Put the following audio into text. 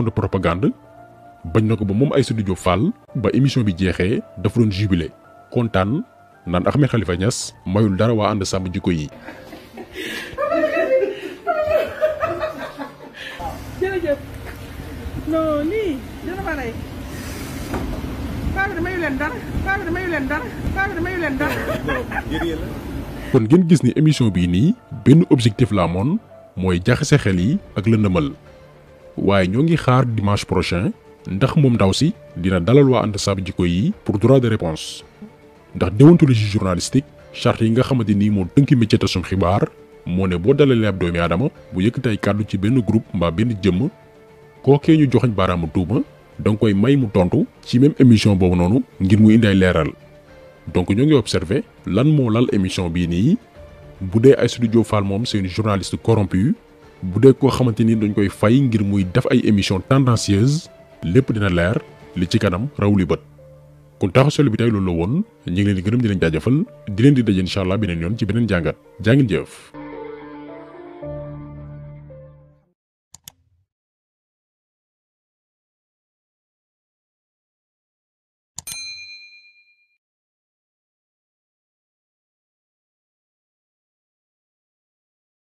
de propagande bañ na ko ba moom Aïssatou Diop Fall ba émission bi jeexee dafa doon jubilé kontaan naan Ahmed Khalifa Niass mayul dara waa ànd sàmm jikko yi. jërëjëf non lii dina ma rey paa bi mayu leen dara paa bi mayu leen dara paa bi mayu leen dara. kon ngeen gis ni émission bii nii benn objectif la amoon mooy jaxase xel yi ak lëndëmal waaye ñoo ngi xaar dimanche prochain ndax moom ndaw si dina dalal waa ànd sàmm jikko yi pour droit de réponse ndax déontologie journalistique charte yi nga xamante ni moo tënki métier tasum xibaar moo ne boo dalalee ab doomi aadama bu yëkkati ay kàddu ci benn groupe mbaa benn jëmm kookee ñu joxañ baaraamu tuuma da nga koy may mu tontu ci même émission boobu noonu ngir mu indi ay leeral donc ñoo ngi observé lan moo lal émission bii nii bu dee Aïssatou Diop Fall moom c'est une journaliste corrompue bu dee koo xamante ni dañ koy fay ngir muy def ay émission tendancieuse lépp dina leer li ci kanam raw li bët kon taxaw solo bi tey loolu la woon ñu ngi leen di gërëm di leen jaajëfal di leen di daje incha allah beneen yoon ci beneen jàngat jaa ngeen jëf.